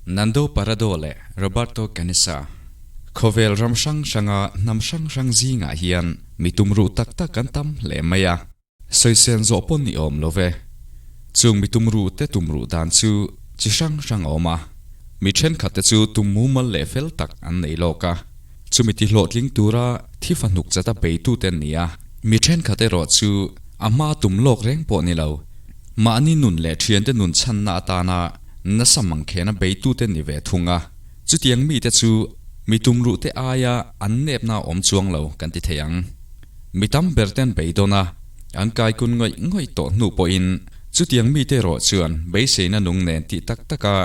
Nando Parrado leh Roberto Canessa. Khawvel ram hrang hranga hnam hrang hrang zingah hian mi tumruh tak tak an tam hle mai a. Sawisel zawh pawn ni awm lo ve. Chung mi tumruh te tumruh dan chu chi hrang hrang a awm a. Mi thenkhat te chu tum mumal leh fel tak an nei lawk a. Chumi ti hlawhtling tura thi fahnuk chata beitute an ni a. Mi thenkhat erawh chu a hma tum lawk reng pawh ni lo. Mahni nun leh thiante nun chhanna atana nasa mangkhena beitute ni ve thung a. Chutiang mite chu mi tumruh te aia an nepna a awm chuang lo kan ti thei ang. Mi tam ber ten beidawn a, an kaikun ngawih ngawih tawh hnu pawhin chutiang mite erawh chuan beiseina nung nen tih tak taka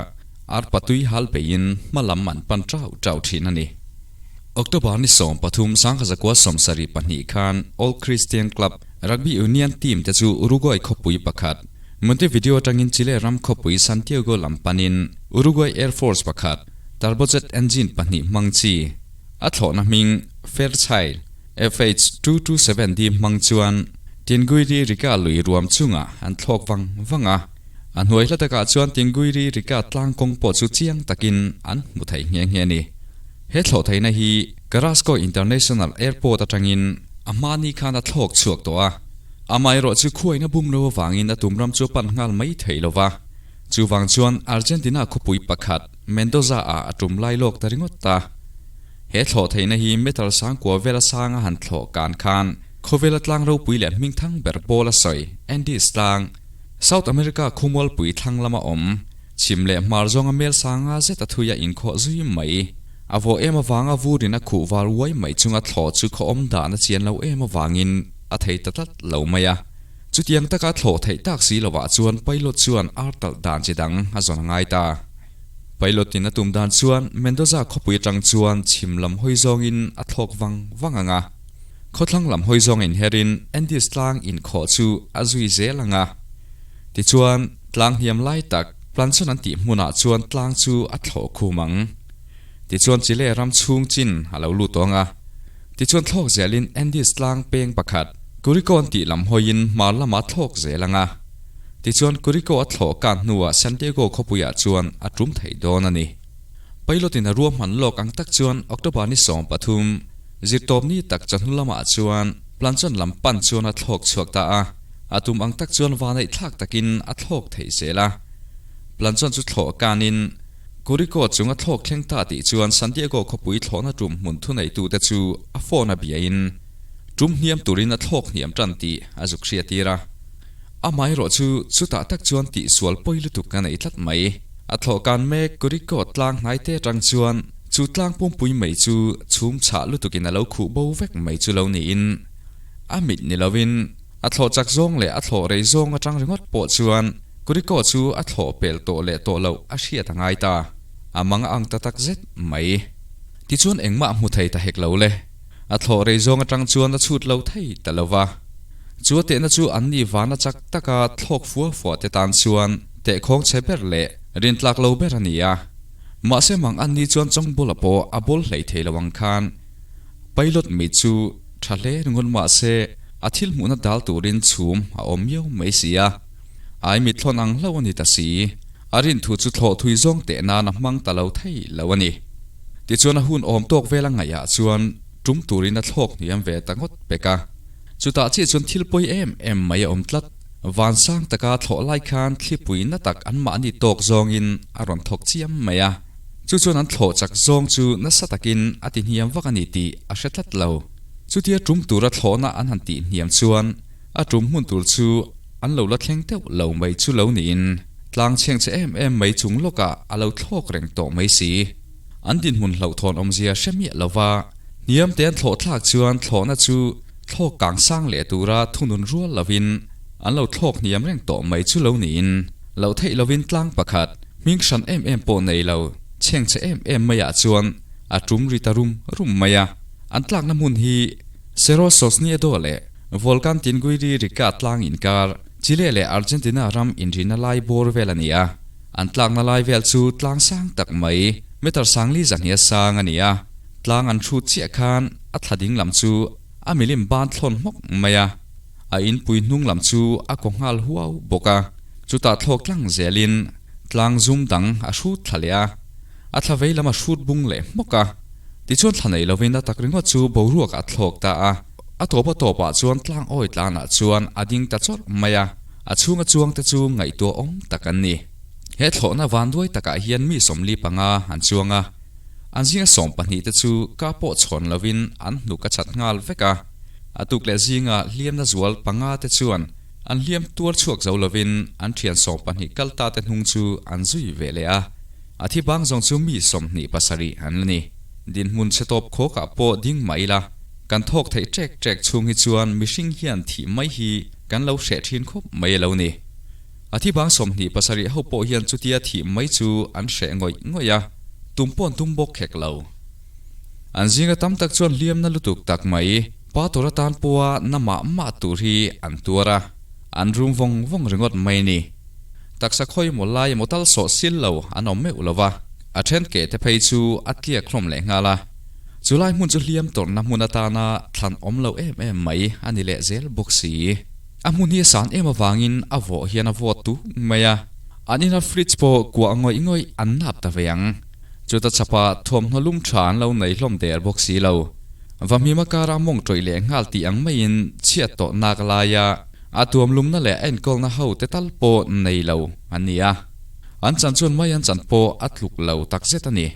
arpa tui hal beiin hma lam an pan tau tau thin a ni. October ni 13 1972 khan Old Christian Club Rugby Union team te chu Uruguay khawpui pakhat Montevideo atangin Chile ram khawpui Santiago lam panin Uruguay Air Force pakhat turbojet engine pahnih hmang chi a thlawhna hming Fairchild FH 227 D hmang chuan Tinguiri Rika lui ruam chungah an thlawk vang vang a, a hnuai hla takah chuan Tinguiri Rika tlang kawng pawh chu chiang takin an hmu thei nghe nghe a ni. He thlawh theihna hi Carrasco International Airport atangin a hmani khan a thlawk chhuak tawh a, amaherawh chu khuaina bum lo avangin a tum ram chu a pan nghal mai thei lo va, chuvang chuan Argentina khawpui pakhat Mendoza ah a tum lai lawk ta ringawt ta. He thlawh theihna hi metal sangkua vela sanga han thlawh kan khan khawvela tlang ropui leh hmingthang ber pawl a sawi, Andes tlang, South America khawmualpui thlang lama awm, chhim leh hmar zawnga mel sanga zet a thui a inkhawh zui mai. A vawh em avanga vurin a khuh var uai mai chunga thlawh chu khaw awm dan a chian lo em avangin a thei ta tlat lo mai a. Chutiang taka thlawh theih tak si lovah chuan pilot chuan ar talh dan chi dang a zawn a ngai ta. Pilot in a tum dan chuan Mendoza khawpui atang chuan chhim lam hawi zawngin a thlawk vang vang ang a. Khawthlang lam hawi zawng inherin Andes tlang inkhawh chu a zui zel ang a. Tichuan, tlang hniam lai tak Planchon an tih hmunah chuan tlang chu a thlawh khum ang. Tichuan Chile ram chhung chin a lo lut awng a. Tichuan thlawk zelin Andes tlang peng pakhat Curicó an tih lam hawiin hmar lamah thlawk zel ang a. Tichuan Curicó a thlawh kan hnuah Santiago khawpuiah chuan a tum theih dawn a ni. Pilot in a ruahman lawk ang tak chuan October ni 13, zirtawpni tak chawhnu lamah chuan Planchon lam pan chuan a thlawk chhuak ta a, a tum ang tak chuan vanaih thlak takin a thlawk theih zel a. Planchon chu thlawh kanin Curicó chung a thlawk thleng ta tih chuan Santiago khawpui thlawhna tum hmun thuneitute chu a phone a biain tum hniam turin a thlawk hniam tan tih a zuk hriattir a. Amaherawh chu chutah tak chuan tihsual pawi lutuk ka nei tlat mai. A thlawhkan mek Curicó tlang hnaite atang chuan chu tlang pumpui mai chu chhum chhah lutukin a lo khuh bo vek mai chu lo niin a mit ni lovin a thlawh chak zawng leh a thlawh rei zawng atang ringawt pawh chuan Curicó chu a thlawh pel tawh leh tawh loh a hriat a ngai ta. A mang a ang ta tak zet mai. Tichuan engmah hmu thei ta hek lo le. A thlawh rei zawng atang chuan a chhut lo thei ta lo va. Chu a tehna chu an ni vana chak taka thlawk fua fua te tan chuan tehkhawng chhe ber leh rintlak lo ber a ni a. Mahse mang an ni chuan chawngbawla pawh a bawl hlei thei lo ang khan pilot mi chu tha hle ringawt mahse a thil hmuhna dal turin chhum a awm miau mai si a. Ai mithlawn ang hlauh a ni ta si. A rinthu chu thlawh thui zawng teh nan a hmang ta lo thei lo a ni. Tichuan a hun awm tawk vel a ngaihah chuan tum turin a thlawk hniam ve ta ngawt pek a. Chutah chiah chuan thil pawi em em mai a awm tlat. Vansang taka thlawh lai khan thlipui na tak anmahni tawk zawngin a rawn thawk chiam mai a. Chu chuan an thlawh chak zawng chu nasa takin a ti hniam vak a ni tih a hre tlat lo. Chutia tum tura thlawhna an han tih hniam chuan a tum hmun tur chu an lo la thleng deuh lo mai chu lo niin tlang chheng che em em mai chung lawkah a lo thlawk reng tawh mai si. An dinhmun hlauhthawn awmzia hre miah lova hniam te an thlawh thlak chuan thlawhna chu thlawk kang sang leh tura thunun rual lovin an lo thlawk hniam reng tawh mai chu lo niin loh theih lovin tlang pakhat hming hran em em pawh nei lo chheng che em em maiah chuan a tum ri ta rum rum mai a. An tlakna hmun hi Cerro Sosneado leh Volcan Tinguiri Rica tlang inkar Chile leh Argentina ram inrina lai bawr vel a ni a. An tlakna lai vel chu tlang sang tak mai, meter sangli zahnia sang a ni a. Tlang an hrut chiah khan a thla ding lam chu A milim ban thlawn hmawk mai a, a inpui hnung lam chu a kaw nghal huau bawk a. Chutah thlawk tlang zelin tlang zum dang a hrut thla leh a, a thla vei lam a hrut bung leh hmawk a. Tichuan thla nei lovin a tak ringawt chu boruak a thlawk ta a. A tawp a tawpah chuan tlang awi tlanah chuan a ding ta chawrh mai a, a chhunga chuangte chu ngaihtuah awm tak an ni. He thlawhna vanduai takah hian mi 45 an chuang a, an zinga 12 te chu ka pawh chhawn lovin an hnuk a chat nghal vek a. A tuk leh zinga hliamna zual panga te chuan an hliam tuar chhuak zo lovin an thian 12 kal ta te hnung chu an zui ve leh a. A thi bang zawng chu mi 27 an la ni. Dinhmun chhe tawp khawkah pawh ding mah ila, kan thawk theih ṭek ṭek chhung hi chuan mihring hian thih mai hi kan lo hreh ṭhin khawp mai a lo ni. A thi bang 27 ho pawh hian chutia thih mai chu an hreh ngawih ngawih a, tum pawh an tum bawk khek lo. An zinga tam tak chuan hliamna lutuk tak mai pa tur atan pawha na mah mah tur hi an tuar a, an rum vawng vawng ringawt mai a ni. Taksa khawi maw lai emaw tal sawh sil lo an awm meuh lo va, a then keh te phei chu a tliak hlawm leh nghal a. Chu lai hmun chu hliam tawrhna hmun atana thlan awm lo em em mai a ni leh zel bawk si. A hmun hi a san em avangin a vawh hian a vawt tuk mai a, an ina fridge pawh kuah ngawih ngawih an nap ta ve ang. Chuta chhapa thuamhnaw lum tha an lo nei hlawm der bawk si lo. Vahmima kara mawng tawih leh nghal tih ang maiin chhiat tawh nak laia a tuam lumna leh a enkawlna ho te tal pawh nei lo an ni a. An chan chuan mai an chan pawh a tluk lo takzet a ni.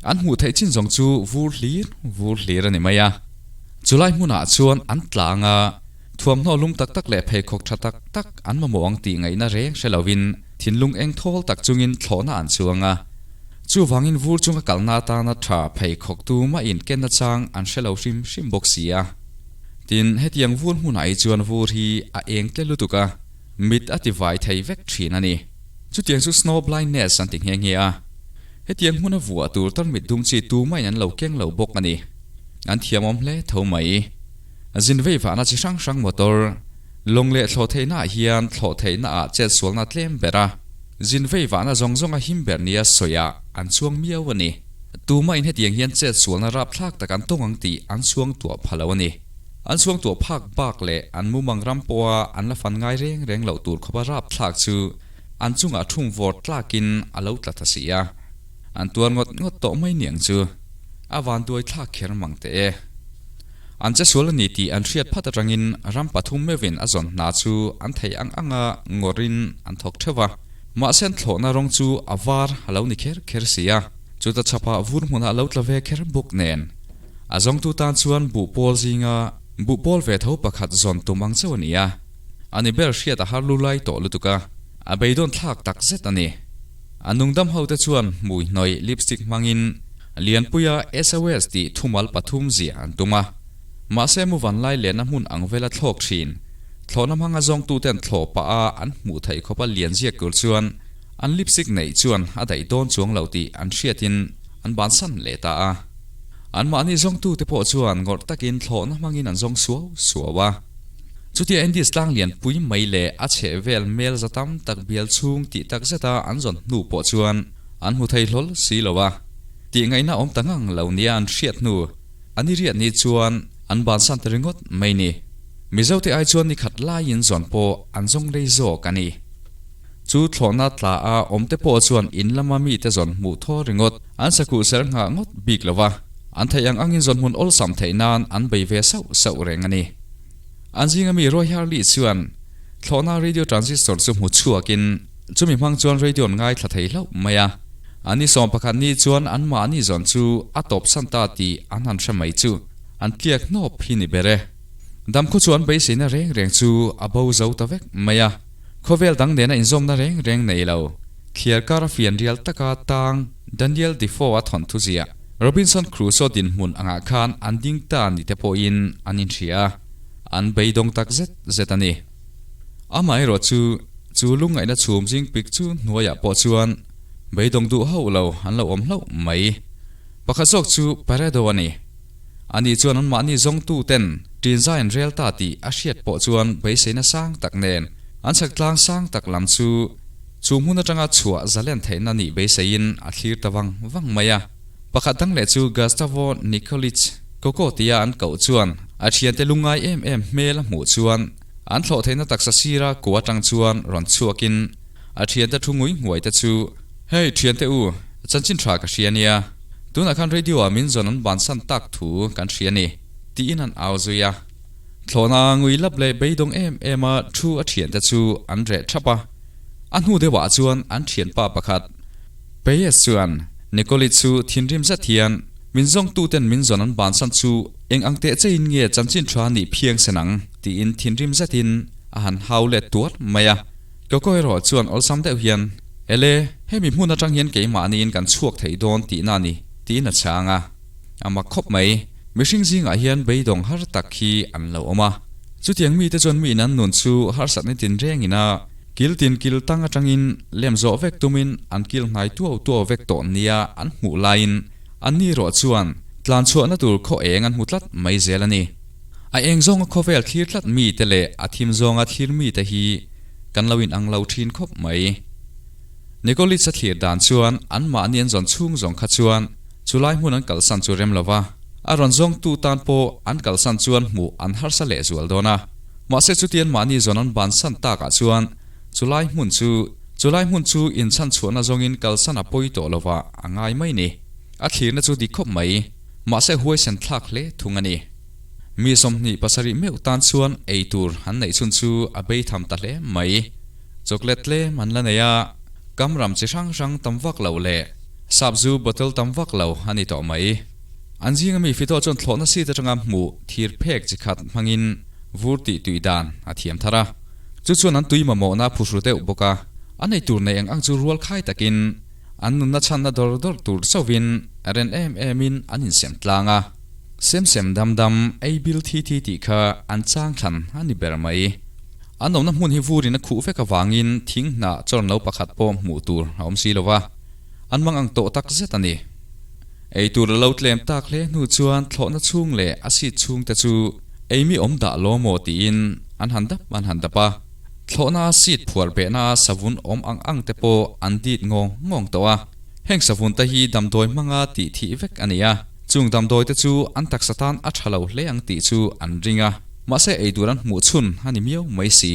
An hmuh theih chin zawng chu vur hlir vur hlir a ni mai a. Chulai hmunah chuan an tlang a. Thuamhnaw lum tak tak leh pheikhawk tha tak tak an mamawh ang tih ngaihna reng hre lovin thinlung eng thawl tak chungin thlawhna an chuang a. Chuvangin vur chunga kalna atana tha pheikhawk tu mahin kenna chang an hre lo hrim hrim bawk si a. Tin, hetiang vur hmunah hi chuan vur hi a eng tle lutuk a, mit a ti vai thei vek thin a ni. Chutiang chu snow blindness an ti nghe nghe a. Hetiang hmuna vuah tur tarmit dum chi tu mahin an lo keng lo bawk a ni. An thiamawm hle tho mai. Zin vei vahna chi hrang hrang motor, lawng leh thlawh theihna ah hian thlawh theihna ah chet sualna tlem ber a, zin vei vahna zawng zawng a him ber nia sawi ah an chuang miau a ni. Tumah in hetiang hian chet sualna rapthlak tak an tawng ang tih an chhuang tuah pha lo a ni. An chhuang tuah phak bak leh an mumang ram pawha an la fan ngai reng reng loh tur khawpa rapthlak chu an chungah thum vawr tlakin a lo tla ta si a. An tuar ngawt ngawt tawh mai niang chu. A vanduai thlak kher mang teh e. An che sual a ni tih an hriat phat atangin ram pathum meuhin a zawn hna chu an theih ang anga ngawrhin an thawk theuh a. Mahse an thlawhna rawng chu a var a lo ni kher kher si a, chuta chhapah vur hmunah a lo tla ve kher bawk nen. A zawngtu tan chuan buh pawl zinga buh pawl ve tho pakhat zawn tum ang chauh a ni a. A ni ber hriat a har lu lai tawh lutuk a, a beidawn thlak tak zet a ni. A nungdam hote chuan hmui hnawih lipstick hmangin Lianpuia SOS tih thumal pathum ziah an tum a. Mahse muvan lai lenna hmun ang vela thlawk thin. Thlawhna hmanga zawngtuten thlawh pah a an hmuh theih khawpa lian ziak tur chuan an lipstick neih chuan a daih dawn chuang lo tih an hriatin an bansan leh ta a. Anmahni zawngtute pawh chuan ngawrh takin thlawhna hmangin an zawng suau suau a. Chutia Andes tlang lianpui mai leh a chheh vel mel za tam tak bial chhung tih tak zeta an zawn hnu pawh chuan an hmu thei hlawl si lo a, tih ngaihna awm ta ngang lo nia an hriat hnu a ni riat ni chuan an bansan ta ringawt mai ni. Mizote ai chuan ni khat laiin zawn pawh an zawng rei zawk a ni. Chu thlawhna tla a awmte pawh chuan in lama mite zawn hmuh thaw ringawt an sakhuh ser nghah ngawt bik lo va, an theih ang angin zawn hmun awlsam theih nan an bei ve sauh sauh reng a ni. An zinga mi Roy Harley chuan thlawhna radio transistor chu hmu chhuakin chumi hmang chuan radio an ngaithla thei hlauh mai a. An ni 11 ni chuan anmahni zawn chu a tawpsan ta tih an han hre mai chu an tliak hnawp hi ni ber e. Damkhaw chu an beiseina reng reng chu a bo zo ta vek mai a. Khawvel dang nena inzawmna reng reng nei lo. Thliar kar a fian rial taka tang Daniel Defoe a thawn thu ziah. Robinson Crusoe dinhmun angah khan an ding ta ni te pawhin an inhria a, an beidawng tak zet zet a ni. Amaherawh chu, chu lungngaihna chhum zing pik chu hnuaiah pawh chuan beidawng duh hauh lo an lo awm hlauh mai. Pakhat zawk chu Paredo a ni. Ani chuan anmahni zawngtu ten ṭinzai an rel ta tih a hriat pawh chuan beiseina sang tak nen an chhak tlang sang tak lam chu chu hmun atanga chhuah zalen theihna nih beiseiin a thlir ta vang vang mai a. Pakhat dang leh chu Gustavo Nicolich Coco tia an koh chuan A thiante lungngai em em hmel a hmuh chuan an thlawh theihna taksa sira kua atang chuan rawn chhuakin a thiante thu ngui nghuai te chu, Hei thiante u, chanchin tha ka hria nia, tunah khan radio ah min zawn an bansan tak thu kan hria ni, tiin an au zui a. Thlawhna ngui lap leh beidawng em em a thu a thiante chu an reh thap a. A hnu deuhah chuan an thianpa pakhat, Peyes chuan Nicole chu thinrim zet hian min zawngtuten min zawn an bansan chu eng ang teh chein nge chanchin tha nih phiang sen ang tiin thinrim zetin a han hau let tuar mai a. Coco erawh chuan awlsam deuh hian, Ele, hemi hmun atang hian keimahniin kan chhuak thei dawn tihna a ni, tiin a chhang a. A mak khawp mai, mihring zingah hian beidawng har tak hi an lo awm a. Chutiang mite chuan mi in an nun chu harsatna tin rengin a kil tin kil tang atangin lem zawh vek tumin an kil hnai tuau tuau vek tawh nia an hmuh laiin anni erawh chuan tlanchhuahna tur khaw eng an hmu tlat mai zel a ni. A eng zawnga khawvel thlir tlat mite leh a thim zawnga thlir mite hi kan lo inang lo thin khawp mai. Nikolic a thlir dan chuan anmahni an zawn chhung zawng kha chuan chulai hmun an kalsan chu rem lo va, a rawn zawngtu tan pawh an kalsan chuan hmuh an harsa lehzual dawn a. Mahse chuti anmahni zawn an bansan takah chuan chulai hmun chu chulai hmun chu inchhan chhuahna zawngin kalsan a pawi tawh lo va a ngai mai ni. A thlirna chu dik khawp mai. Mahse huaisen thlak hle thung a ni. Mi 27 meuh tan chuan ei tur an neih chhun chu a bei tham ta hle mai. Chocolate tlem an la nei a, kam ram chi hrang hrang tam vak lo leh sapzu bottle tam vak lo a ni tawh mai. An zinga mi fitawh chuan thlawhna seat atanga hmuh thir phek chi khat hmangin vur tih tui dan a thiam thar a. Chu chuan an tui mamawhna a phuhru deuh bawk a, an ei tur nei ang ang chu rual khai takin an nunna chhanna dawr dawr tur chauhin ren em emin an insem tlang a. Sem sem dam dam ei bil thi thi tih kha an chang thlan a ni ber mai. An awmna hmun hi vurin a khuh vek avangin thing hnah chawrn lo pakhat pawh hmuh tur a awm si lo va, an mang ang tawh tak zet a ni. Ei tur a lo tlem tak hle hnu chuan thlawhna chhung leh a seat chhung te chu ei mi awm dah law maw tiin an han dap an han dap a. Thlawhna seat phuar behna savun awm ang ang te pawh an dit ngawng ngawng tawh a. Heng savun te hi damdawi hmanga tih thih vek a ni a. Chung damdawi te chu an taksa tan a tha lo hle ang tih chu an ring a, mahse ei tur an hmuh chhun a ni miau mai si.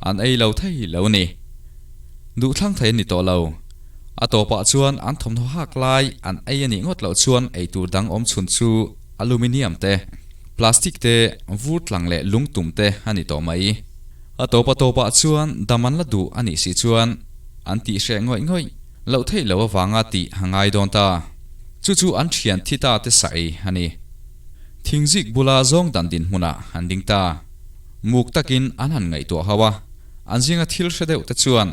An ei lo thei lo ni. Duhthlang thei an ni tawh lo. A tawpah chuan an thawmhnaw hak lai an ei a nih ngawt loh chuan ei tur dang awm chhun chu aluminium te, plastic te, vur tlang leh lungtum te a ni tawh mai. A tawpa tawpah chuan dam an la duh a nih si chuan an tihhreh ngawih ngawih loh theih loh avanga tih a ngai dawn ta. Chu chu an thian thi ta te saih a ni. Thingzik bula zawng dan dinhmunah an ding ta. Muk takin an han ngaihtuah ho a, an zinga thil hre deuh te chuan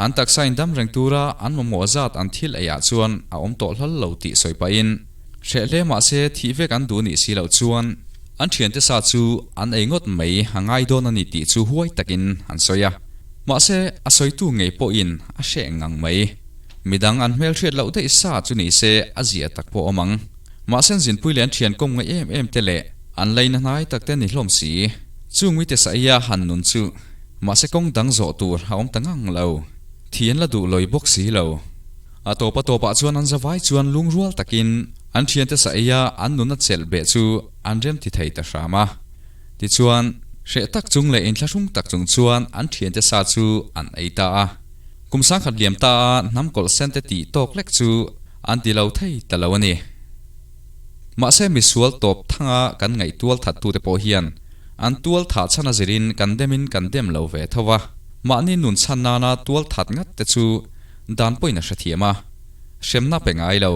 an taksa in dam reng tura an mamawh zat an thil eiah chuan a awm tawh hlal lo tih sawi pahin hreh hle mah se thih vek an duh nih si loh chuan an thiante sa chu an ei ngawt mai a ngai dawn a ni tih chu huai takin an sawi a. Mahse a sawitu ngei pawhin a hreh ngang mai. Midang an hmelhriat loh daih sa chu ni se a zia tak pawh awm ang. Mahse an zinpui leh an thian kawm ngaih em em te leh an leina hnai tak te ni hlawm si. Chung mite saia han nun chu mahse kawng dang zawh tur a awm ta ngang lo. Thi an la duh lawi bawk si lo. A tawp a tawpah chuan an zavai chuan lungrual takin an thiante saia an nuna chelh beh chu an rem ti thei ta hram a. Tichuan, hreh tak chung leh inthlahrung tak chung chuan an thiante sa chu an ei ta a. Kum sangkhat liam ta a hnam kawlh sen te tih tawk lek chu an ti lo thei ta lo a ni. Mahse misual tawp thanga kan ngaih tual that tute pawh hian an tual thah chhan a zirin kan demin kan dem lo ve tho va, mahni nun chhan nana tual that ngat te chu dan pawhin a hrethiam a, hremna pe ngai lo.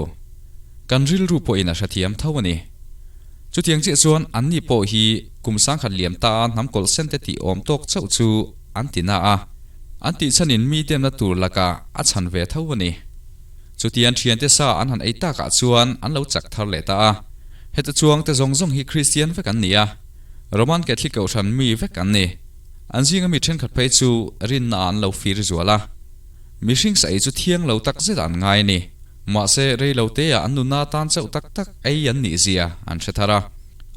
Kan rilru pawhin a hrethiam tho a ni. Chutiang chiah chuan anni pawh hi kum sangkhat liam ta a hnam kawlh sen te tih awm tawk chauh chu an ti na a. An tih chhanin mi demna tur lakah a chhan ve tho a ni. Chutian thiante sa an han ei takah chuan an lo chak thar leh ta a. Heta chuang te zawng zawng hi Kristian vek an ni a, Roman Catholic kohhran mi vek an ni. An zinga mi thenkhat phei chu rinna ah an lo fir zual a. Mihring sa ei chu thiang lo tak zet an ngai a ni. Mahse rei lo te ah an nuna tan chauh tak tak ei an nih zia an hre thar a.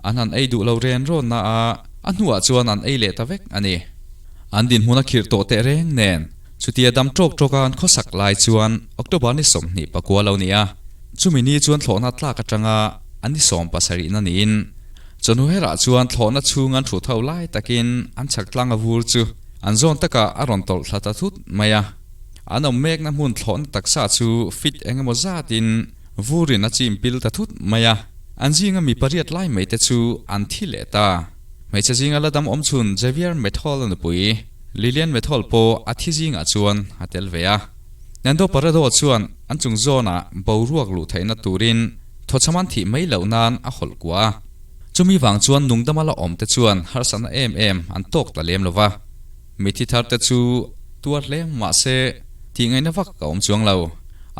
An han ei duh lo ren rawn na a, a hnuah chuan an ei leh ta vek a ni. An dinhmun a khirh tawh teh reng nen, chutia dam tawk tawka an khawsak lai chuan October ni 29 lo ni a, chumi ni chuan thlawhna tlak atanga a ni 70 na niin. Chawhnu herah chuan thlawhna chhung an thut ho lai takin an chhak tlang a vur chu an zawn takah a rawn tawlh thla ta thut mai a. An awm mekna hmun thlawhna taksa chu fit eng emaw zatin vurin a chim pil ta thut mai a. An zinga mi pariat lai mai te chu an thi leh ta. Hmeichhe zinga la dam awm chhun Javier Methol a nupui Lilian Methol pawh a thi zingah chuan a tel ve a. Nando Parrado chuan an chung zawnah boruak luh theihna turin thawchham an thih mai loh nan a hawlh kuah a. Chumi vang chuan nungdama la awm te chuan harsatna em em an tawk ta lem lo va. Mithi thar te chu tuar hle mah se tih ngaihna vak a awm chuang lo.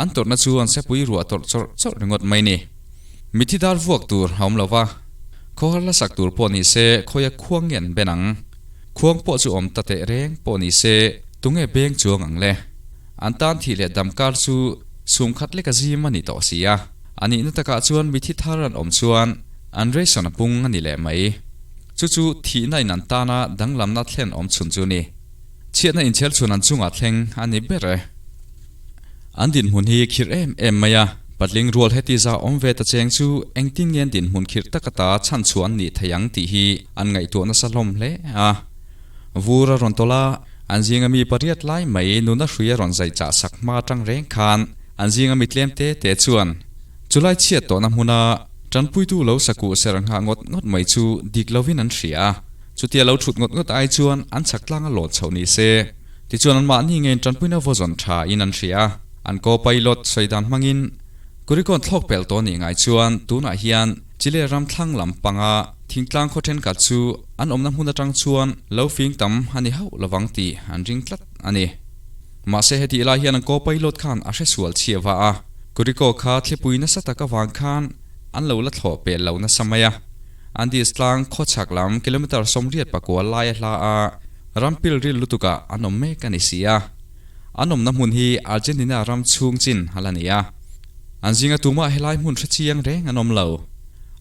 An tawrhna chu an sepui ruah tawrh chawrh chawrh ringawt mai ni. Mithi dar vuak tur a awm lo va, khawhar la sak tur pawh ni se khawia khuang nge an ben ang? Khuang pawh chu awm ta teh reng pawh ni se tunge beng chuang ang le? An tan thih leh dam kar chu sum khat lek a zim a ni tawh si a, a nihna takah chuan mithi thar an awm chuan an ration a pung a ni leh mai. Chu chu thihna in an tana danglamna thlen awm chhun chu ni. Chhiatna inchhel chhun an chungah thleng a ni ber e. An dinhmun hi khirh em em mai a, patling rual heti za awm ve ta cheng chu engtin nge an dinhmun khirh taka ta chhan chhuah an nih thei ang tih hi an ngaihtuah nasa hlawm hle a. Vur a rawn tawlh a, an zinga mi pariat lai mai nuna hrui a rawn zai chah sak hma atang reng khan an zinga mi tlem te te chuan chulai chhiat tawhna hmuna tanpuitu lo sakuh ser nghah ngawt ngawt mai chu dik lovin an hria a, chutia lo thut ngawt ngawt ai chuan an chhak tlanga lawn chhoh ni se. Tichuan anmahni ngein tanpuina vaw zawn tha in an hria a, an co-pilot sawi dan hmangin Kurikawn thlawk pelh tawh nih ngai chuan tunah hian Chile ram thlang lam panga thingtlang khaw thenkhat chu an awmna hmun atang chuan lo fing tam a ni hauh lovang tih an ring tlat a ni. Mahse hetih lai hian an co-pilot khan a hresual chhiah va a, Kurikaw kha thlipui nasa tak avang khan an lo la thlawh pelh lo nasa mai a. Andes tlang khawchhak lam kilometre 89 lai a hla a, ram pilril lutukah an awm mek a ni si a. An awmna hmun hi Argentina ram chhung chin a la ni a. An zinga tumah helai hmun hre chiang reng an awm lo.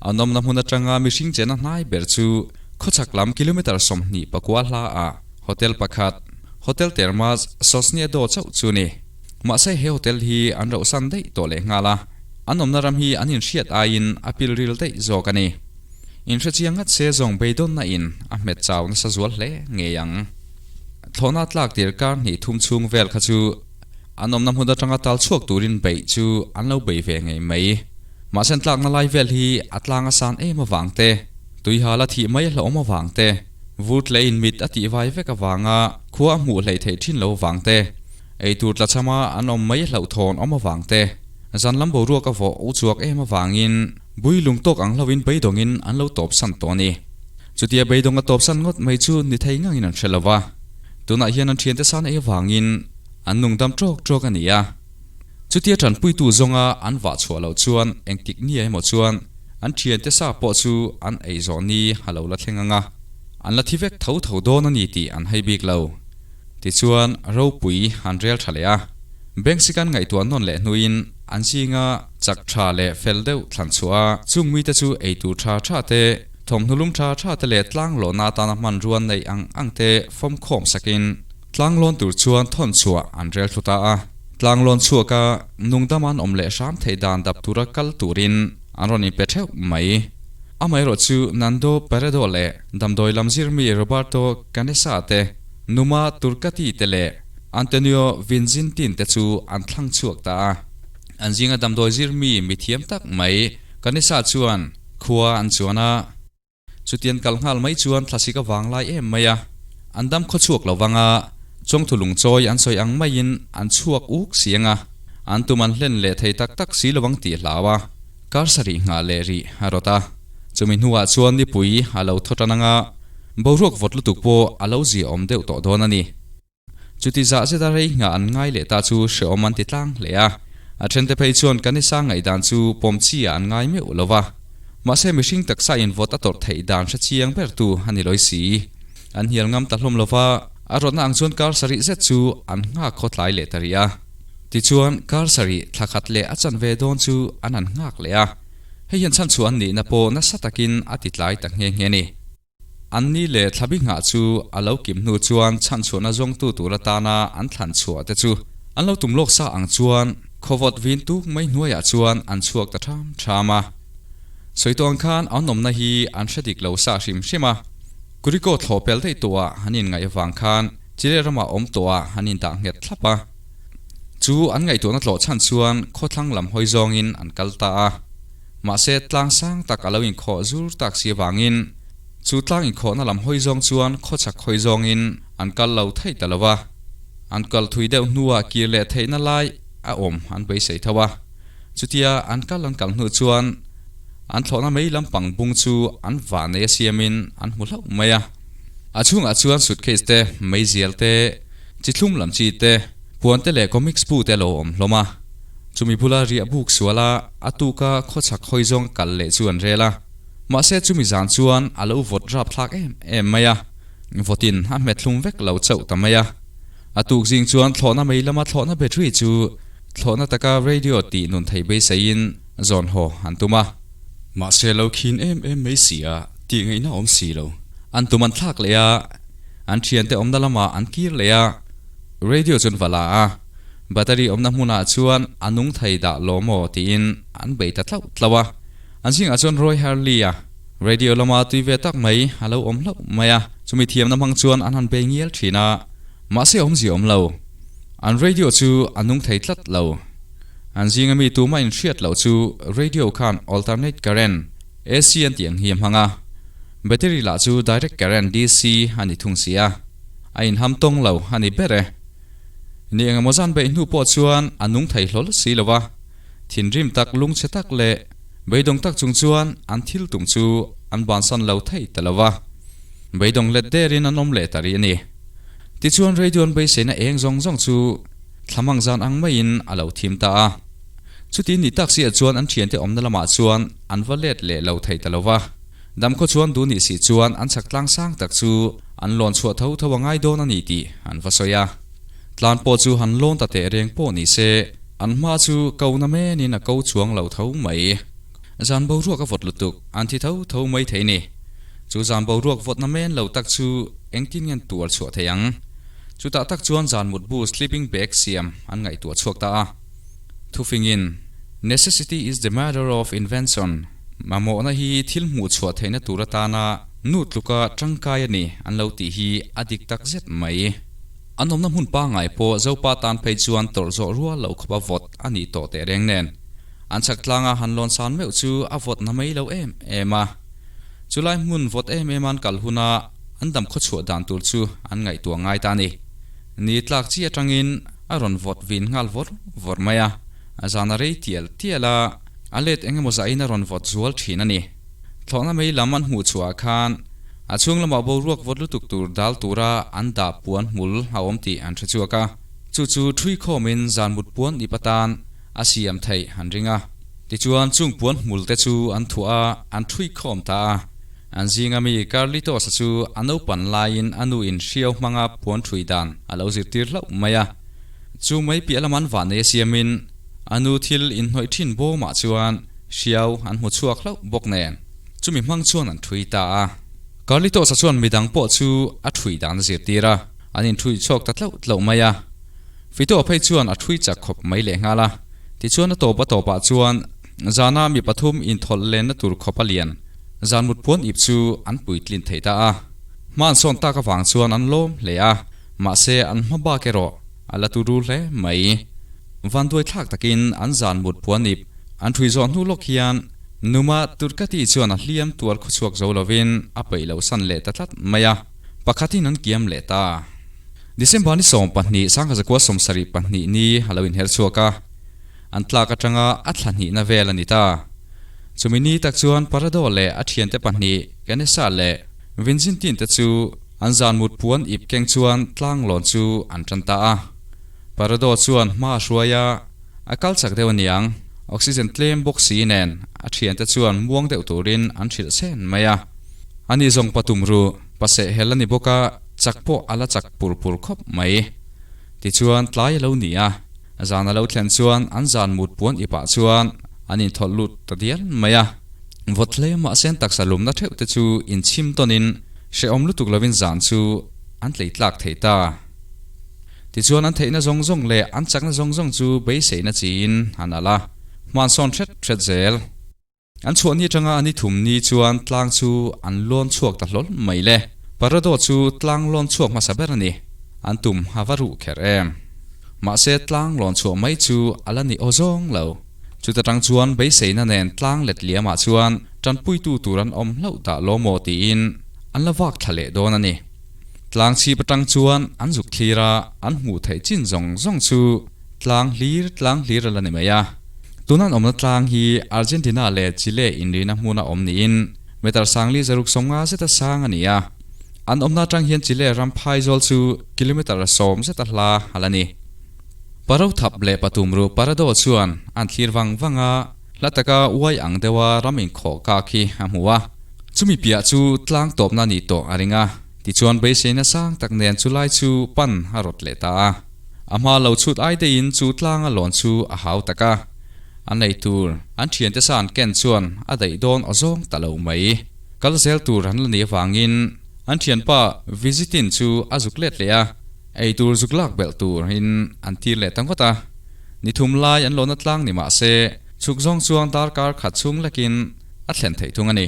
An awmna hmun atanga mihring chena hnai ber chu khawchhak lam kilometre 29 hla ah hotel pakhat, Hotel Termas Sosneado chauh chu ni. Mahse he hotel hi an rohsan daih tawh leh nghal a. An awmna ram hi an inhriat aiin a pilril daih zawk a ni. Inhrechiang ngat se zawng beidawnna in a hmet chau nasa zual hle ngei ang. Thlawhna tlak tir kar hnih thum chhung vel kha chu an awmna hmun atanga tal chhuak turin beih chu an lo bei ve ngei mai. Mahse an tlakna lai vel hi a tlang a san em avang te, tuihala thih mai a hlauhawm avang te, vur tle in mit a tih vai vek avanga khua a hmuh hleih theih thin lo avang te, Eitur tlachhama an awm mai hlauhthawn awm avang te, zan lam boruak a vawh u chuak em avangin bui lung tawk ang hlauhin beidawngin an lo tawpsan tawh a ni. Chutia beidawng a tawpsan ngawt mai chu ni thei ngangin an hre lo va, tunah hian an thiante san ei avangin an nungdam tawk tawk a ni a. Chutia tanpuitu zawnga an vah chhuah loh chuan engtik ni emaw chuan an thiante sa pawh chu an ei zawh ni a lo la thleng ang a, an la thi vek tho tho dawn a ni tih an hai bik lo. Tichuan, ropui an rel tha leh a. Banksy kan ngaihtuah nawn leh hnuin an zinga chak tha leh fel deuh thlan chhuah a, chung mite chu eitur tha tha te, thawmhnaw lum tha tha te leh tlanglawnna atana hmanrua neih ang ang te fawm khawm sakin tlanglawn tur chuan thawn chhuah an rel thlu ta a. Tlanglawn chhuaka nungdam an awm leh hram theih dan dap tura kal turin an rawn inpe theuh mai. Amaherawh chu Nando Parrado leh damdawi lam zirmi Roberto Canessa te, Numa Turcati te leh Antonio Vinzintin te chu an thlang chhuak ta a. An zinga damdawi zirmi mithiam tak mai Canessa chuan khua an chuan a. Chutian kal nghal mai chuan thlasik a vang lai em mai a. An dam khaw chhuak lo vang a, chawngthu lungchawi an sawi ang maiin an chhuak uk si ang a. An tum an hlen leh thei tak tak si lo vang tih hlau a. Kar sarih nghah leh rih a rawt a, chumi hnuah chuan nipui a lo thaw tan anga boruak vawt lutuk pawh a lo zia awm deuh tawh dawn a ni. Chuti zah zeta rei nghah an ngai leh ta chu hrehawm an ti tlang hle a, a thente phei chuan Kanisa ngaihdan chu pawm chi ah an ngai meuh lo va, mahse mihring taksa in vawt a tawrh theih dan hre chiang ber tu a ni lawi si. An hnial ngam ta hlawm lo va, a rawtna ang chuan kar sarih zet chu an nghak khawtlai leh ta rih a. Tichuan, kar sarih thla khat leh a chanve dawn chu an han nghak leh a, hei hian chhanchhuah an nihna pawh nasa takin a ti tlai ta nghe nghe a ni. An ni leh thlabi nghah chu a lo kim hnu chuan chhanchhuahna zawngtu tur atana an thlan chhuah te chu an lo tum lawk sa ang chuan khawvawt vin tuk mai hnuaiah chuan an chhuak ta ṭham ṭham a. Sawi tawh ang khan an awmna hi an hre dik lo sa hrim hrim a. Curicó thlawh pel daih tawhah an inngaih avang khan Chile ramah awm tawhah an indah nghet thlap a. Chu an ngaihtuahna tlawh chhan chuan khawthlang lam hawi zawngin an kal ta a. Mahse tlang sang tak a lo inkhawh zur tak si avangin chu tlang inkhawhna lam hawi zawng chuan khawchhak hawi zawngin an kal lo thei ta lo va. An kal thui deuh hnuah kir leh theihna lai a awm an beisei tho a. Chutia an kal an kal hnu chuan an thlawhna mei lampang bung chu an vah nei a siamin an hmu hlauh mai a. A chhungah chuan suitcase te, meizial te, chi thlum lam chi te, puan te leh comics bu te a lo awm hlawm a. Chumi bula riah buk suala a tuka khawchhak hawi zawng kal leh chu an rel a. Mahse chumi zan chuan a lo vawt rap thlak em em mai a, vawtin a hmet thlum vek lo chauh ta mai a. A tuk zing chuan thlawhna mei lama thlawhna battery chu thlawhna taka radio tih nun thei beiseiin zawn haw an tum a. Mahse lo khin em em mai si a, tih ngaihna awm si lo. An tum an thlak leh a, an thiante awmna lamah an kir leh a, radio chu an va la a, battery awmna hmunah chuan a nung thei dah lo maw tiin an bei ta tlauh tlauh a. An zingah chuan Roy Harley-a radio lama tui ve tak mai a lo awm hlauh mai a, chumi thiamna hmang chuan an han bei ngial thin a, mahse awmzia awm lo. An radio chu a nung thei tlat lo. An zinga mi tumah inhriat loh chu radio khan alternate current, AC, an tih ang hi a hmang a, battery lah chu direct current, DC, a ni thung si a, a inham tawng lo a ni ber e. Ni engemaw zan beih hnu pawh chuan a nung thei hlawl si lo a. Thinrim tak, lungchhe tak leh beidawng tak chung chuan an thil tum chu an bansan lo thei ta lo va. Beidawng let derin an awm leh ta rih a ni. Tichuan radio an beiseina eng zawng zawng chu thlamang zan ang maiin a lo thim ta a. Chuti ni tak siah chuan an thiante awmna lamah chuan an va let leh lo thei ta lo va. Damkhaw chuan duh nih si chuan an chak tlang sang tak chu an lawn chhuah tho tho a ngai dawn a ni tih an va sawi a. Tlan pawh chu han lawn ta teh reng pawh ni se, an hma chu ko na menin a ko chuang lo tho mai. Zan boruak a vawt lutuk, an thi tho tho mai thei ni. Chu zan boruak vawt na men lo tak chu engtin nge an tuar chhuah thei ang? Chutah tak chuan zan mutbu sleeping bag siam an ngaihtuah chhuak ta a. Thufingin, Necessity is the mother of invention, mamawhna hi thil hmuh chhuah theihna tur atana nu tluka tangkai a ni an lo tih hi a dik tak zet mai. An awmna hmun pangngai pawh Zopa tan phei chuan tawrh zawh rual loh khawpa vawt a nih tawh teh reng nen. An chhak tlanga han lawn san meuh chu a vawt na mai lo em em a. Chulai hmun vawt em em an kal huna an dam khawchhuah dan tur chu an ngaihtuah ngai ta a ni. Ni tlak chi atangin a rawn vawt vin nghal vawr vawr mai a, zan a rei tial tial a, a let eng emaw zahin a rawn vawt zual thin a ni. Thlawhna mei lam an hmuh chhuah ah khan a chhung lamah boruak vawt lutuk tur dal tura an dah puan hmul a awm tih an hre chhuak a, chu chu thui khawmin zan mut puan ip atan a siam theih an ring a. Tichuan chung puan hmul te chu an thuah a, an thui khawm ta a. An zinga mi Carlitos-a chu a naupan laiin a nu in hriau hmanga puan thui dan a lo zirtir hlauh mai a. Chu mai piah lam an vah nei a siamin a nu thil inhnawih thin bawmah chuan Hriau an hmu chhuak hlauh bawk nen, chumi hmang chuan an ṭhui ta a. Carlitos-a chuan midang pawh chu a ṭhui dan a zirtir a, an inṭhui chhuak ta tlauh tlauh mai a. Fito-a phei chuan a ṭhui chak khawp mai lehnghal a, tichuan a tawp a tawpah chuan zana mi pathum inthawlh lenna tur khawp a lian zan mut puan ip chu an puitlin thei ta a. Hma an sawn tak avang chuan an lawm hle a, mahse an hma bak erawh a la turu hle mai. Vanduai thlak takin an zan mut puan ip An ṭhui zawh hnu lawk hian Numa Turkati chuan a hliam tuar khawchhuak zo lovin a peih loh san leh ta tlat mai a, pakhatin an kiam leh ta. December ni 12, 1972 ni a lo inher chhuak a, an tlak atanga a thla hnihna vel a ni ta. Chumi ni tak chuan Parado leh a thiante pahnih Ganesa leh Vinzintin te chu an zan mut puan ip keng chuan tlanglawn chu an tan ta a. Parado chuan hma a hruai a. A kal chak deuh aniang, oxygen tlem bawk si nen a thiante chuan muang deuh turin an hrilh chhen mai a. Ani zawng pa tum ru, pa seh hel a ni bawk a, chak pawh a la chak pur pur khawp mai. Tichuan tlai a lo ni a, zan a lo thlen chuan an zan mut puan ipah chuan an inthawlh lut ta dial mai a. Vawt hle mahse an taksa lumna theuh te chu inchhim tawnin hrehawm lutuk lovin zan chu an tlei tlak thei ta. Tichuan an theihna zawng zawng leh an chakna zawng zawng chu beiseihna chiin an alh a, hmansawn hret hret zel. An chhuah ni atanga a ni thum ni chuan tlang chu an lawn chhuak ta hlawl mai le. Parado chu tlang lawn chhuak hmasa ber a ni. An tum a va ruh kher em. Mahse tlang lawn chhuah mai chu a la ni aw zawng lo. Chuta tang chuan beiseina nen tlang let liamah chuan tanpuitu tur an awm hlauh dah law maw tiin an la vak thla leh dawn a ni. Tlang chhip atang chuan an zuk thlir a, an hmuh theih chin zawng zawng chu tlang hlir tlang hlir a la ni mai a. Tuna an awmna tlang hi Argentina leh Chile inrina hmuna awm niin meter sangli zaruk 50 zeta sang a ni a. An awmna atang hian Chile ram phaizawl chu kilometer 10 zeta hla a la ni. Paro thap leh patum ruh Parado chuan an thlir vang vang a, hla taka uai ang deuha ram inkhawh kak hi a hmu a. Chumi piah chu tlang tawpna a nih tawh a ring a, tichuan beiseina sang tak nen chu lai chu pan a rawt leh ta a. A hma lo chhut ai deihin chu tlanga lawn chu a hau tak a, an ei tur an thiante sa an ken chuan a daih dawn aw zawng ta lo mai. Kal zel tur an la nih avangin an thianpa Visitin chu a zuk let leh a, ei tur zuk lak belh turin an tir leh ta ngawt a. Ni thum lai an lawna tlang ni mah se, chhuk zawng chuan darkar khat chhung lekin a thlen theih thung a ni.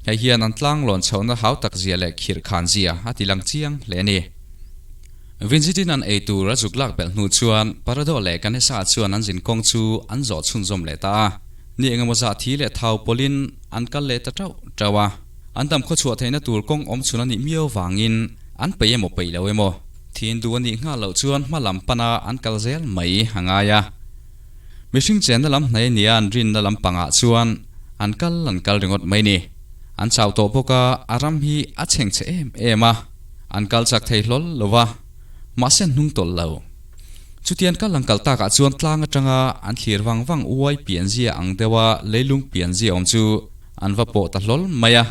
Hei hian an tlang lawn chhohna hau tak zia leh khirh khan zia a ti lang chiang hle a ni. Vinzitin an ei tur a zuk lak belh hnu chuan Parado leh Ganesa chuan an zin kawng chu an zawh chhunzawm leh ta a. Ni engemaw zah thi leh thau pawlhin an kal leh ta tauh tauh a. An dam khawchhuah theihna tur kawng awm chhun a nih miau vangin an peih emaw peih lo emaw thin duh a nih nghal loh chuan hma lam pana an kal zel mai a ngai a. Mihring chenna lam hnai nia an rinna lam pangah chuan an kal an kal ringawt mai ni. An chau tawh bawk a, a ram hi a chheng chhe em em a, an kal chak thei hlawl lo va, mahse an hnung tawlh lo. Chutian kal an kal takah chuan tlang atanga an thlir vang vang uai pianzia ang deuha leilung pianzia awm chu an va pawh ta hlawl mai a.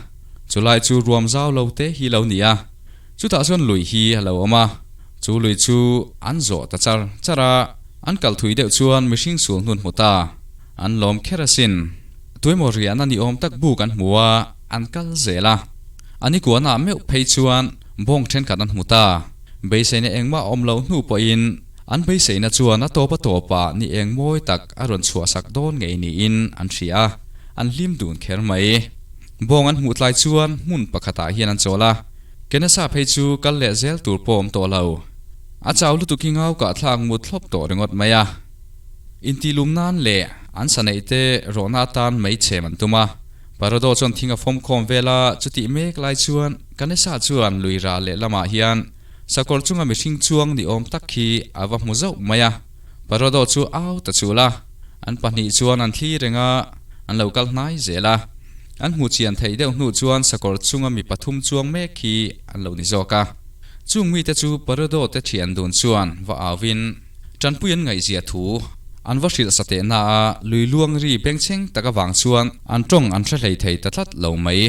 Chulai chu ruam zau lo te hi lo ni a, chutah chuan lui hi a lo awm a, chu lui chu an zawh ta char char a, an kal thui deuh chuan mihring sul hnun hmu ta, an lawm kher asin. Tuemaw riahna ni awm tak buk an hmu a, an kal zel a. A ni kuanah meuh phei chuan bawng thenkhat an hmu ta. Beiseina engmah awm loh hnu pawhin an beiseina chuan a tawp a tawpah ni eng mawi tak a rawn chhuahsak dawn ngei niin an hria a, an hlim dun kher mai. Bawng an hmuh tlai chuan hmun pakhatah hian an chawl a, Kenesa phei chu kal leh zel tur pawh awm tawh lo. A chau lutuk hi ngau kah thlak mut thlawp tawh ringawt mai a. Intihlum nan leh an sa neih te rawhna atan mei chhem an tum a. Parado chuan thing a fawm khawm vel a, chutih mek lai chuan Kanesa chuan lui rah leh lamah hian sakawr chunga mihring chuang ni awm tak hi a va hmu zauh mai a. Parado chu au ta chul a, an pahnih chuan an thli reng a, an lo kal hnai zel a. An hmu chian theih deuh hnu chuan sakawr chunga mi pathum chuang mek hi an lo ni zawk a. Chung mite chu Parado te thian dun chuan va auin tanpui an ngaihzia thu an va hrilh sa tehna a, lui luang ri bengchheng tak avang chuan an tawng an hre hlei thei ta tlat lo mai.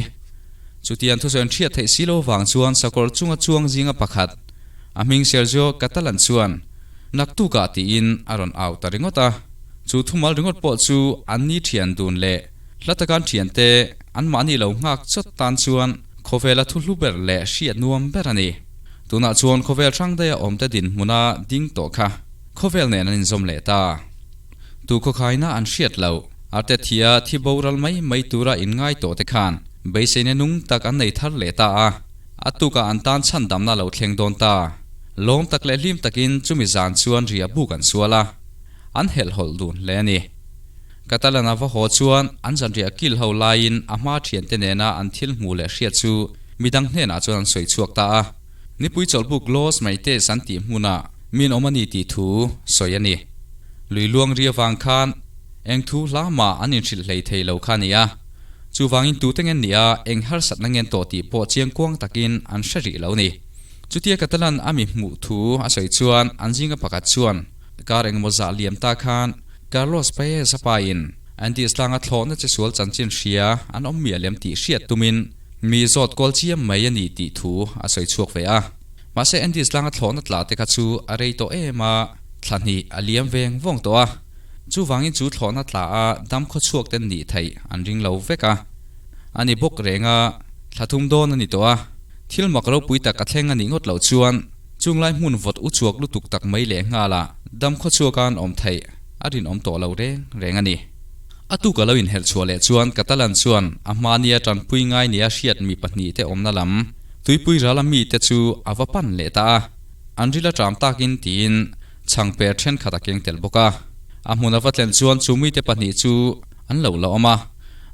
Chutiang thusawi an hriat theih si lo vang chuan sakawr chunga chuang zinga pakhat, a hming Sergio Catalan chuan Naktukah tiin a rawn au ta ringawt a. Chu thumal ringawt pawh chu an ni thian dun leh hla taka an thiante anmahni lo nghak chawt tan chuan khawvela thu hlu ber leh hriat nuam ber a ni. Tunah chuan khawvel hrang daia awmte dinhmuna ding tawh kha khawvel nen an inzawm leh ta. Tu khawkhaina an hriat loh, arte thia thi boral mai mai tura inngai tawh te khan beiseina nung tak an nei thar leh ta a, a tukah an tan chhandamna lo thleng dawn ta. Lawm tak leh hlim takin chumi zan chuan ria buk an sual a, an helhhawlh dun hle a ni. Catalan a va haw chuan an zanriah kil ho laiin a hma thiante nena an thil hmuh leh hriat chu midang hnenah chuan an sawi chhuak ta a. Nipui chawlhbuk Los Maites an tih hmunah min awm a ni tih thu sawi a ni. Lui luang ri avang khan eng thu hla mah an inhrilh hlei thei lo kha a ni a. Chuvangin tute ngen nia eng harsatna ngen tawh tih pawh chiang kuang takin an hre rih lo ni. Chutia Catalan a mi hmuh thu a sawi chuan an zinga pakhat chuan kar engemaw zah liam ta khan Carlos Paez a pain Andes tlanga thlawhna che sual chanchin hria an awm miah lem tih hriat tumin mi zawt kual chiam mai a ni tih thu a sawi chhuak ve a. Mahse Andes tlanga thlawhna tla te kha chu a rei tawh em a, thla hnih a liam veng vawng tawh a. Chuvangin chu thlawhna tla a dam khaw chhuak ten nih theih an ring lo vek a. A ni bawk reng a, thla thum dawn a ni tawh a. Thil mak ropui tak a thleng a nih ngawt loh chuan Chunglai hmun vawt u chhuak lutuk tak mai leh nghal a, dam khaw chhuak a an awm theih a rinawm tawh lo reng reng a ni. A tuk a lo inherh chhuah leh chuan Catalan chuan a hmania tanpui ngai nia hriat mi pahnihte awmna lam tuipui rala mite chu a va pan leh ta a. An ril a ṭam takin tiin chhangper ṭhenkhat a keng tel bawk a. A hmun a va tlen chuan chu mite pahnih chu an lo la awm a.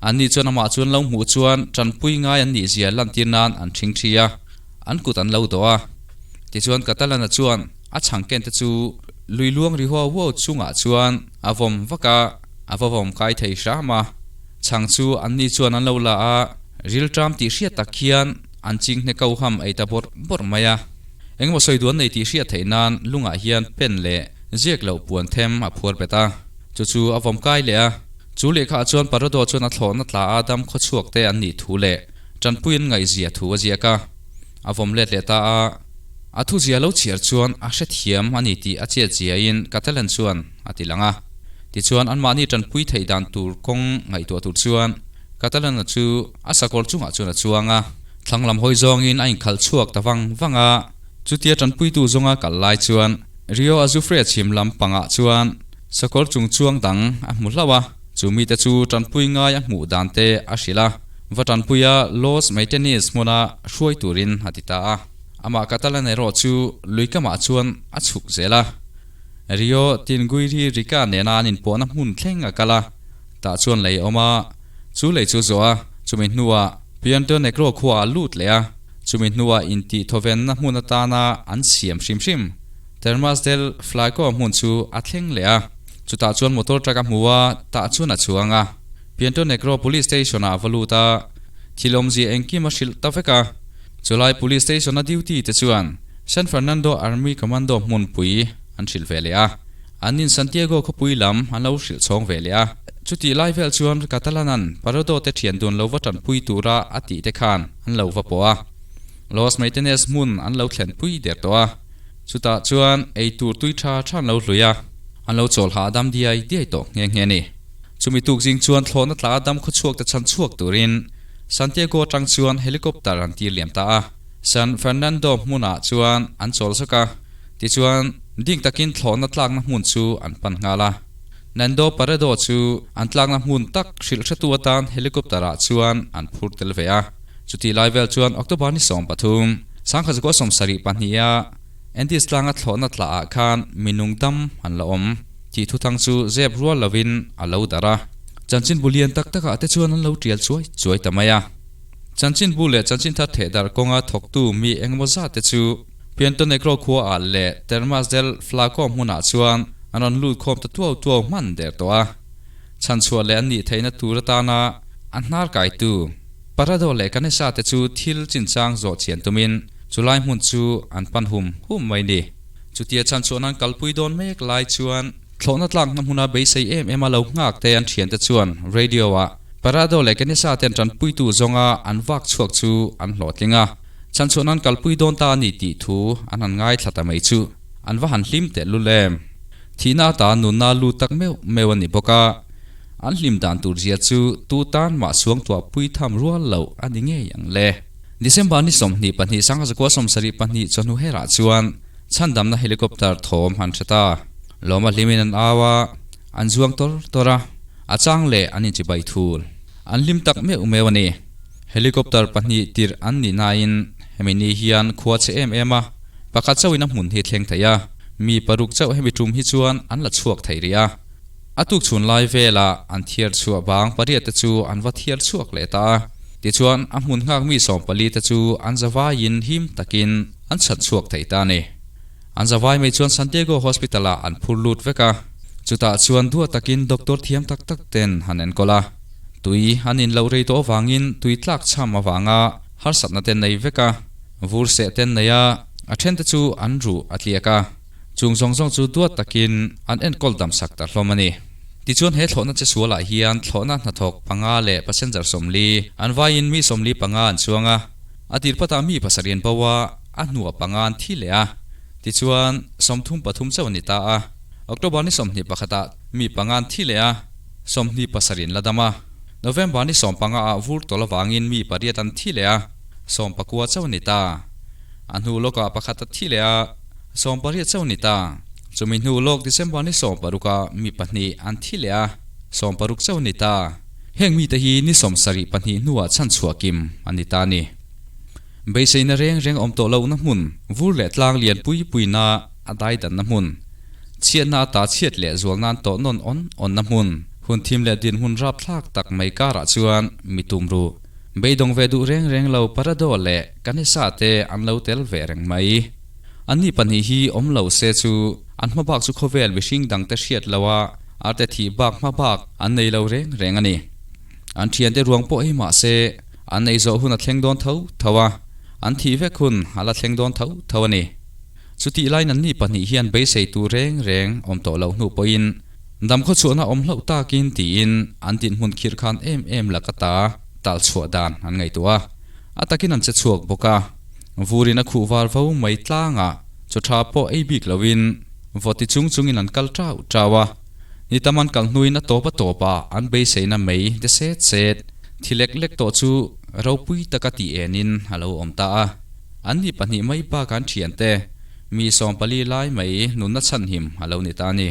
Anni chuan amah chu an lo hmuh chuan ṭanpui ngai an nihzia lantir nan an ṭhing ṭhi a, an kut an lo dawh a. Tichuan Catalan-a chuan a chhangken te chu lui luang ri huau huau chungah chuan a vawm vak a, a va vawm kai thei hram a. Chhang chu anni chuan an lo la a, rilṭam tih hriat tak hian an chinghne ko ham ei ta bawrh bawrh mai a. Engemaw sawi duan nei tih hriat theih nan lungah hian pen leh ziak loh puan them a phuar bet a, chu chu a vawm kai leh a. Chu lehkhaah chuan Parado chuan a thlawhna tla a dam khawchhuak te an nih thu leh tanpui an ngaihzia thu a ziak a. A vawm let leh ta a, a thuzia lo chhiar chuan a hrethiam a ni tih a chiatziain Catalan chuan a ti lang a. Tichuan anmahni tanpui theih dan tur kawng ngaihtuah tur chuan Catalan-a chu a sakawr chungah chuan a chuang a. Thlang lam hawi zawngin a inkhalh chhuak ta vang vang a, chutia tanpuitu zawnga kal lai chuan Rio Azufre chhim lam pangah chuan sakawr chung chuang dang a hmu hlauh a, chu mite chu tanpui ngai a hmuh dan te a hrilh a, va tanpuia Los Maitenes hmuna hruai turin a ti ta a. Amah Catalan erawh chu lui kamah chuan a chhuk zel a, Rio Tinguiri Rica nena an inpawhna hmun thleng a kal a, tah chuan lei a awm a, chu lei chu a zawh a, chumi hnuah Pianto Negro khua a lut leh a, chumi hnuah intih thawvenna hmun atana an siam hrim hrim Termas del Flaco hmun chu a thleng leh a, chutah chuan motor truck a hmu a, tah chuan a chuang a. Pianto Negro Police Station ah a va lut a, thil awmzia engkim a hrilh ta vek a. Chulai Police Station a duty te chuan San Fernando Army Commando hmunpui an hrilh ve leh a. An in Santiago khawpui lam an lo hrilh chhawng ve leh a. Chutih lai vel chuan Catalan-a'n Parado te thian dun lo va tanpui tura a tih te khan an lo va pawh a. Los Maitenes hmun an lo thlenpui der tawh a. Chutah chuan ei tur tui tha tha an lo hlui a, an lo chawl hahdam diai diai tawh nghe nghe a ni. Chumi tuk zing chuan thlawhna tla dam khawchhuak te chhan chhuak turin Santiago atang chuan helicopter an tir liam ta a. San Fernando hmunah chuan an chawl zawk a. Tichuan, ding takin thlawhna tlakna hmun chu an pan nghal a. Nando Parrado chu an tlakna hmun tak hrilh hretu atan helicopter-ah chuan an phur tel ve a. Chutih lai vel chuan October ni 13, 1972-a Andes tlanga thlawhna tlaah khan minung dam an la awm tih thuthang chu zep rual lovin a lo darh a. Chanchinbu lian tak takah te chuan an lo tial chuai chuai ta mai a. Chanchinbu leh chanchinthar thehdarh kawnga thawktu mi engemaw zat te chu Pianto Negro khua ah leh Termas del Flaco hmunah chuan an rawn lut khawm ta tuau tuau hman der tawh a. Chhanchhuah leh an nih theihna tur atana a hnar kaitu Parado leh Canessa te chu thil chinchang zawh chian tumin chulai hmun chu an pan hum hum mai ni. Chutia chhanchhuah nan kalpui dawn mek lai chuan thlawhna tlakna hmuna beisei em em a lo nghak te an thiante chuan radio ah Parado leh Canessa ten tanpuitu zawnga an vak chhuak chu an hlawhtling a. Chhanchhuah nan kalpui dawn ta a ni tih thu an han ngaithla ta mai chu an va han hlim teh lul em. Thihna ata nunna lut tak meuh meuh a ni bawk a, an hlim dan tur zia chu tu tan mah suangtuah pui tham rual loh a ni ngei ang le. December ni 22 1972 chawhnu herah chuan chhandamna helicopter thawm han hre ta. Lawma hlimin an au a, an zuang tawr tawr a, a chang leh an inchibai thul. An hlim tak meuh meuh a ni. Helicopter pahnih tirh an nih nain hemi ni hian khua che em em a, pakhat chauhin a hmun hi thleng thei a, mi paruk chauh hemi tum hi chuan an la chhuak thei rih a. A tuk chhun lai velah an thiar chhuah bang pariat te chu an va thiar chhuak leh ta a, tichuan a hmun nghak mi sawmpali te chu an zavaiin him takin an chhan chhuak thei ta a ni. An zavai mai chuan Santiago Hospital ah an phur lut vek a, chutah chuan duat takin doctor thiam tak tak ten han enkawl a. Tui an in loh rei tawh avangin tui tlak chham avanga harsatna te nei vek a, vur seh te an nei a, a then te chu an ruh a tliak a, chung zawng zawng chu duat takin an enkawl dam sak ta hlawm a ni. Tichuan he thlawhna che sualah hian thlawhna hnathawk panga leh passenger 40 an vaiin mi 45 an chuang a, a tir phatah mi pasarih an bo a, a hnuah panga an thi leh a, tichuan 33 chauh a ni ta a, October ni 21 ah mi panga an thi leh a. 27 in la dam a, November ni 15 ah vur tawlh avangin mi pariat an thi leh a, 19 chauh a ni ta. A hnu lawkah pakhat a thi leh a, 18 chauh a ni ta. Chumi hnu lawk December ni 16 ah mi pahnih an thi leh a. 16 chauh a ni ta. Heng mite hi ni 72 hnuah chhanchhuah kim a ni ta a ni. Beiseina reng reng awm tawh lohna hmun, vur leh tlang lian pui puina a daidanna hmun, chhiatna ata chhiat leh zual nan tawh nawn awn awnna hmun, hun thim leh dinhmun rapthlak tak mai karah chuan mi tum ruh. Beidawng ve duh reng reng lo Parado leh Kanesa te an lo tel ve reng mai. Anni pahnih hi awm lo se chu an hma bak chu khawvel mihring dangte hriat loha arte thih bak hma bak an nei lo reng reng a ni. An thiante ruang pawh hi mahse an ei zawh hun a thleng dawn tho tho a, an thih vek hun a la thleng dawn tho tho a ni. Chutih laiin anni pahnih hian beisei tur reng reng awm tawh loh hnu pawhin damkhaw chhuahna awm hlauh takin tiin an dinhmun khirh khan em em laka ta tal chhuah dan an ngaihtuah a, a takin an che chhuak bawk a. Vurin a khuh var vo mai tlangah chaw tha pawh ei bik loin vawti chung chungin an kal tau tau a. Ni tam an kal hnuin a tawp a tawp ah an beiseina mei de set set thi lek lek tawh chu ropui taka tih enin a lo awm ta a. An ni pahnih mai bak an thiante mi 14 lai mai nunna chhanhim a lo ni ta a ni.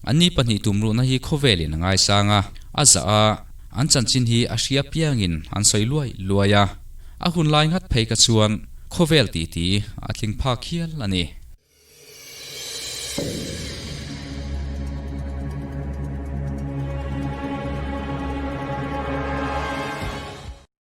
An ni pahnih tumruhna hi khawvelin a ngaisang a, a zah a, an chanchin hi a hria piangin an sawi luai luai a. A hun lai nghat phei ka chuan khawvel titi a tling phak hial a ni.